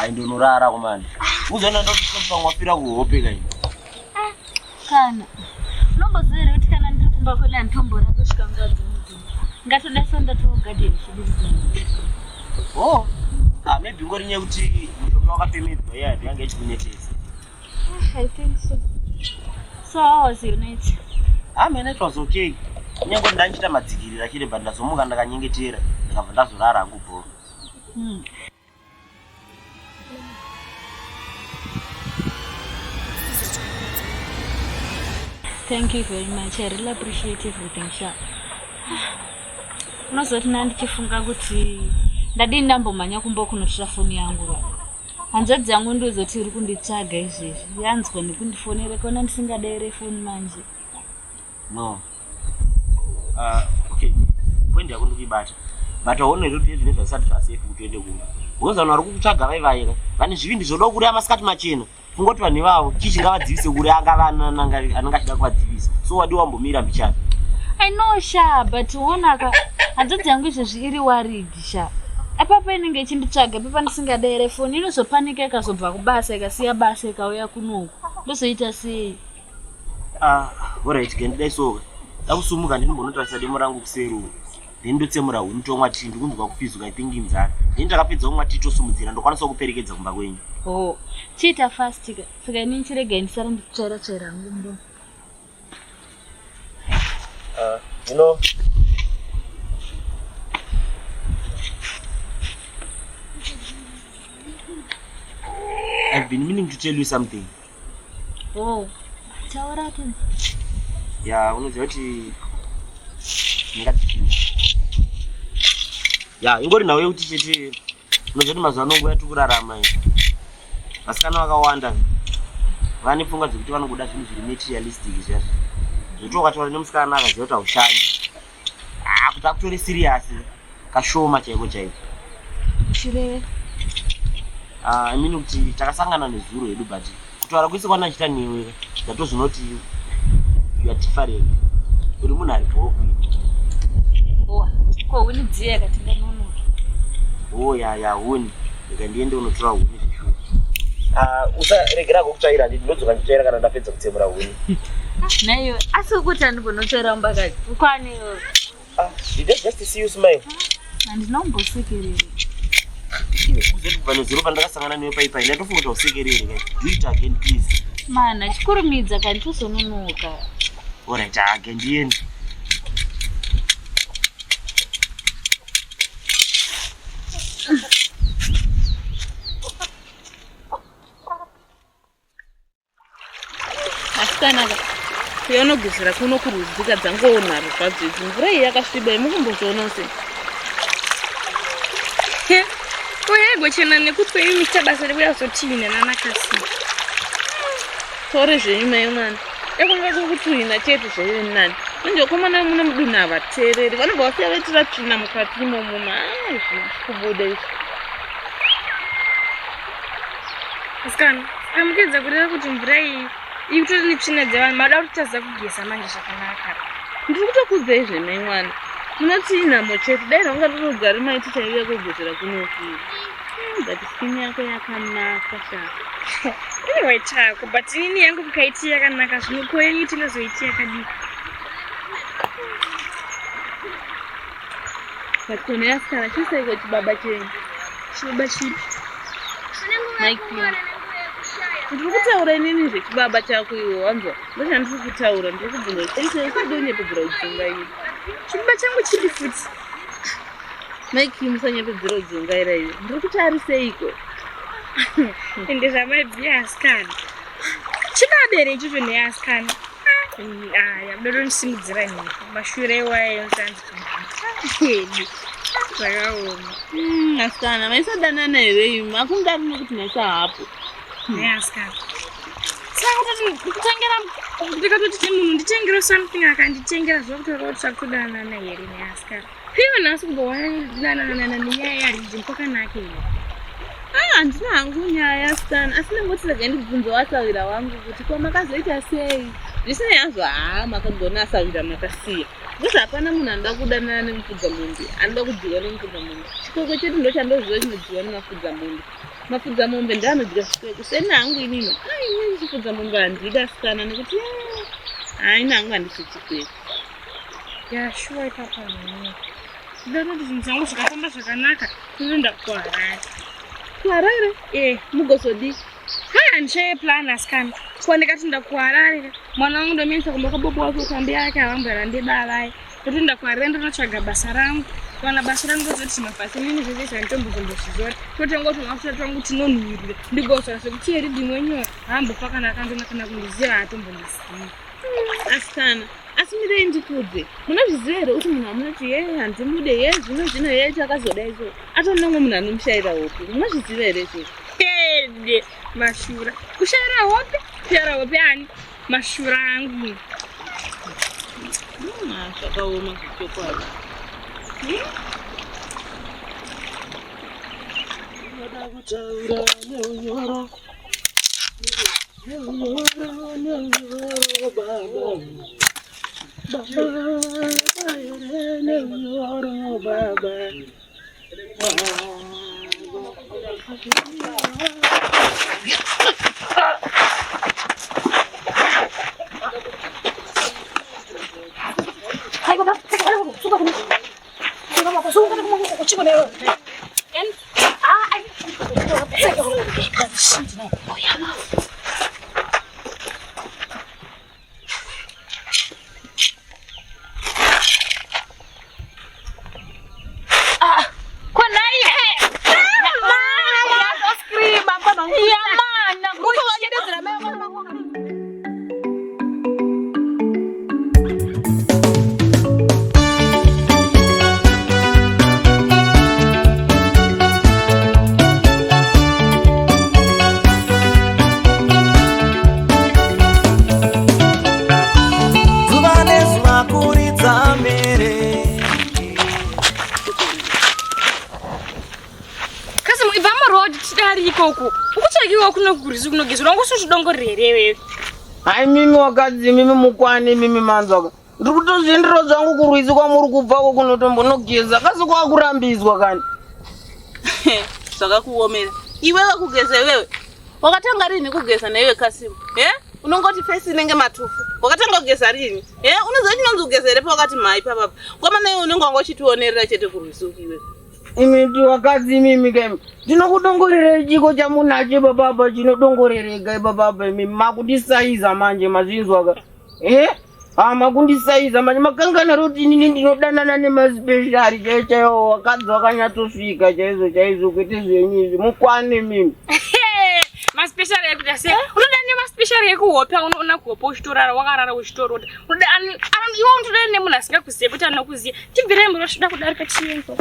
Hai ndonorara komana. Uzoona ndopamwe wafira kuhope kai. Ah, kana. Unomboziva here kuti kana ndiri kumba kwedu handitomborara kusvika nguva dzimwe. Ngatoda so ndatoo garden chidiridza. Oh. Ah, maybe ngori nyaya yekuti mushonga wakafemedzwa iya yange ichikunetesa. Ah, I think so. So how was your night? Ah, my night was okay. Kunyange ndandichita madzikirira chete but ndazomuka ndakanyengetera ndikabva ndazorara hangu bhoro. Thank you very much. I really appreciate everything, sha. Unozoti ndandichifunga kuti ndadii ndambomhanya kumba kunotora foni yangu va. Hanzvadzi yangu ndozoti iri kunditsvaga izvezvi. Yanzwa nekundifonera kona ndisingadaire foni manje. No. Okay. Point yako ndikuibata. But aone kuti zvine zvasati zvasafe kuti uende kumba. Because vanhu vari kukutsvaga vai vai ka. Vane zvivindi zvoda kuuraya masikati machena. Funga kuti vanhu ivavo chii chingavadzivise kuuraya angava anenge achida kuvadzivisa. So wadi wambomira mbichana. I know sha, but wonaka hanzvadzi yangu izvezvi iri worried sha. Ipapa inenge ichinditsvaga ipapa ndisingadaire foni inozopanika ikazobva kubasa ikasiya basa ikauya kunoku. Ndozoita sei? Ah, alright, gendidai soka. Ndakusumuka ndinimbonotarisa demo rangu kuseri uko. Then ndotsemura huni tomwa tii ndikunzwa kufizuka I think inzara. Then takapedza kumwa tii tosumudzira ndokwanisa kuperekedza kumba kwenyu. Oh, chiita fast ka. Saka ini chiregai ndisara nditsvaira tsvaira hangu muromo. You know, I've been meaning to tell you something. Oh, taura tu. Ya, unoziva kuti ndingati chii? Ya, ingori nhau yekuti chete unoziva kuti mazuva ano nguva yatiri kurarama iyi. Vasikana vakawanda vane pfungwa dzekuti vanokuda zvinhu zviri materialistic zviya zviya. Zvekuti ukataura nemusikana akaziva kuti haushandi. Ah, kuti akutore serious kashoma chaiko chaiko. Chireve. Ah, I mean kuti takasangana nezuro hedu but kutaura kwese kwandachita newe ndatozvinoti you are different. Uri munhu ari bho kuita. Oh, ko huni dziya kati ndanonoka. Oh ya ya huni. Rega ndiende unotora huni zvishoma. Ah, usaregera kukutsvaira nditi ndodzoka ndichitsvaira kana ndapedza kutsemura huni. Naiwe, asi ukuti andimbonotsvaira mumba kati. Ukwani iwe. Ah, did I just see you smile? Handina kumbosekerera. Kuzoti kubva nezuro pandakasangana newe paipai ndatofunga kuti hausekerere kai. Do it again please. Mana, chikurumidza kani tozononoka. Alright, age ndiende. Asikanaka kuya unogezera kuno kurwizi dzangowo nharo zvadzo idzi mvura iyi yakasviba imukumbozvionawo sei Uye gochena nekuti kwenyu muchiita basa rekuya kuzotinha nanakasi. Tore zvenyu mai mwana ekunga kukutuhina chete zvaive nani manje vakomana muno mudunhu havateereri vanobva vasiya vaitira tsvina mukati imomo kubuda izvi. Asikana, amukedza kureva kuti mvura iyi iri kutori netsvina dzevanhu mada kuti taza kugeza manje zvakanaka. Ndiri kutokudzai zvemai mwana munotinhamo chete dai ranga rinogari maiti chaiuya kugezera kunoku but skin yako yakanaka sha. Anyway chako but inini yangu mukaiti yakanaka zvino ko yenyu tingazoiti yakadii? But kone asikana chisaiko chibaba chenyu. Chibaba chipi? Mike. Ndiri kutaura inini zvechibaba chako iwe wanzwa ndochandiri kutaura ndiri kubvunza chiise usade unyepedzera kudzungaira. Chibaba changu chipi futi? Mike musanyepedzera kudzungaira iwe ndiri kuti ari seiko? Ende zvamaibviya asikana. Chibabere ichocho neasikana. Aya mudotondisimudzira mhepo mashure iwayo sanzi chibaba. Zvakaoma. Asikana maisadanana here imi makungari nekuti maisa hapo. Neasikana. Saka kutoti kutengera ndikatoti munhu nditengere something akanditengera zvakutaura kuti takutodanana here neasikana. Iwe nhasi kumbowananana nenyaya yaRidzi kwakanaka here? Ah, handina hangu nyaya asikana asi ndangoti rega ndibvunze wasawira wangu kuti ko makazoita sei zvisinei hazvo haa makagona asawira makasiya because hapana munhu anoda kudanana nemufudza mombe anoda kudyiwa nemufudza mombe chikoko chedu ndo chandoziva chinodyiwa nemafudza mombe. Mafudza mombe ndoanodya zvikwekwe. Seni hangu inini. Ai inini chifudza mombe handidi asikana nekuti hai ini hangu handisi chikwekwe. Ya shuwa ipapa mhani. Ndinoda kuti zvinhu zvangu zvikafamba zvakanaka ndoenda kuHarare. KuHarare? Eh. Mugozodii? Haa ndishaye plan asikana. Ko ndikati nda kuHarare mwana wangu ndomuendesa kumba kwabobo wake kwambuya yake havamborambe baba. Ndotoenda kuHarare ndonotsvaga basa rangu. Kana basa rangu ndozoti mabasa inini zvese zvanditombozombozviziva. Totenga tumafuta twangu tinonhuhwirira ndigozora zvekuti eridhi mwenyu haambofa kana akandiona kana kundiziva haatombondizivi. Asikana, asi mirei ndikudze. Munozviziva here kuti munhu wamunoti ye handimude ye zvino zvino ye chakazodai so atori nomwe munhu anomushaira hope. Munozviziva here izvozvo? Hede mashura. Kushaira hope? Kushaira hope ani? Mashura angu. Zvakaoma zvechokwadi. Ndinoda kutaura neunyoro neunyoro neunyoro baba baba here neunyoro baba Zuva nezuva kuridza mhere. Kasi ibva muroad tidari ikoko. Ukutsvakiwa kuno kurizi kunogezwa wangu usizvidongorere here iwewe. Hai mimi wakadzi mimi mukwani mimi manzwaka. Ndiri kutozviendera zvangu kurwizi kwamuri kubvako kunotombonogeza kasi kwakurambidzwa kani. Zvakakuomera. Iwewe kugeza iwewe. Wakatanga rini kugeza naiwe Kasimu? Eh? Unongoti fesi inenge matufu. Wakatanga kugeza rini? Eh? Unoziva chinonzi kugeza here pawakati mhai papapa. Kwamana iwe unenge wanga uchitionerera chete kurwizi uku iwewe. Imi ndi wakadzi imimi kaimi. Ndinokudongorerei chiko chamunacho ipapapa chinodongorereka ipapapa imi makundisaiza manje mazvinzwa ka. Eh? Ah, makundisaiza manje makangana roti inini ndinodanana nemaspeciali chaiyo chaiwo wakadzi wakanyatsosvika chaizvo chaizvo kwete zvenyu izvi mukwane mimi. Maspecial ekuita sei? Unoda nemaspecial ekuhope unoona kuhope uchitorara wakarara uchitorota. Unoda iwe unotoda nemunhu asingakuzive kuti anokuziva. Tibvirei muro tinoda kudarika chienzo.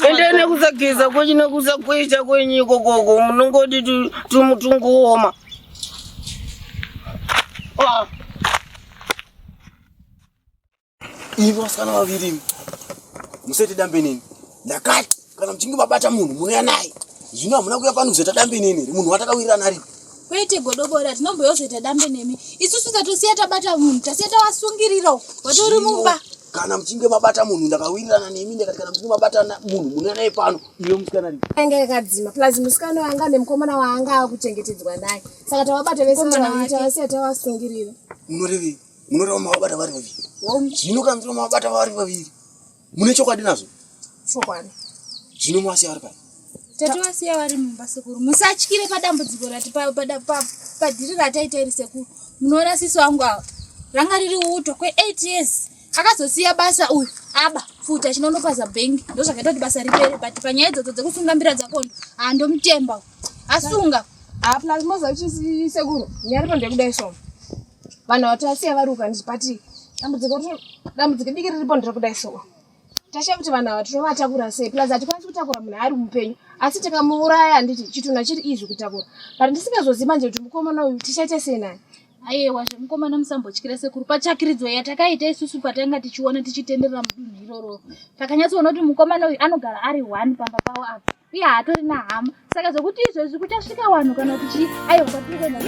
Ende nekusageza kwenyu nekusakwesha kwenyu ikokoko munongoti tungooma. Imi vasikana vaviri imi musaite dambe neni. Ndakati kana muchinge mabata munhu munouya naye. Zvino hamuna kuuya pano kuzoita dambe neni here? Munhu watakawirirana aripi? Kwete godobori hatinомboya kuzoita dambe nemi. Isusu tatosiya tabata munhu, tasiya tavasungirira uko. Vatori mumba. Kana muchinge mabata munhu ndakawirirana nemi ndakati kana muchinge mabata munhu munouya naye pano. Iwe musikana aripi? Yanga yakadzima plus musikana wanga nemukomana waanga akuchengetedzwa naye. Saka tavabata vese vaviri tavasiya tavasungirira. Munorevei? Munoreva mavabata vari vaviri. Zvino kana muchireva mavabata vari vaviri mune chokwadi nazvo? Chokwadi. Zvino mavasiya vari pai? Tatovasiya vari mumba sekuru. Musatyire padambudziko rati padhiri rataita iri sekuru. Munoona sisi wangu ava ranga riri uto kwe 8 years. Akazosiya basa uyu aba futi achinonopaza bhengi ndozvakaita kuti basa ripere but panyaya idzodzo dzekusunga mbira dzakondo handomutemba asunga. Ah, plus moza kuti sekuru nyaya ripo ndekudai so. Vanhu vatasiya vari uko handiti but dambudziko dambudziko diki riripo nderekudai so. Tashaya kuti vanhu ava tinovatakura sei plus hatikwanisi kutakura munhu ari mupenyu asi tikamuuraya handiti chitunha chiri izvi kutakura but ndisingazozivi manje kuti mukomana uyu tichaita sei naye. Ayewa zvemukomana musambotyira sekuru patsvakiridzo yatakaita isusu patanga tichiona tichitenderera mudunhu iroro takanyatsoona kuti mukomana uyu anogara ari one pamba pavo apa uye haatorina hama saka zvekuti izvezvi kuchasvika vanhu kana kuti chii aiwa kwatiri kuenda.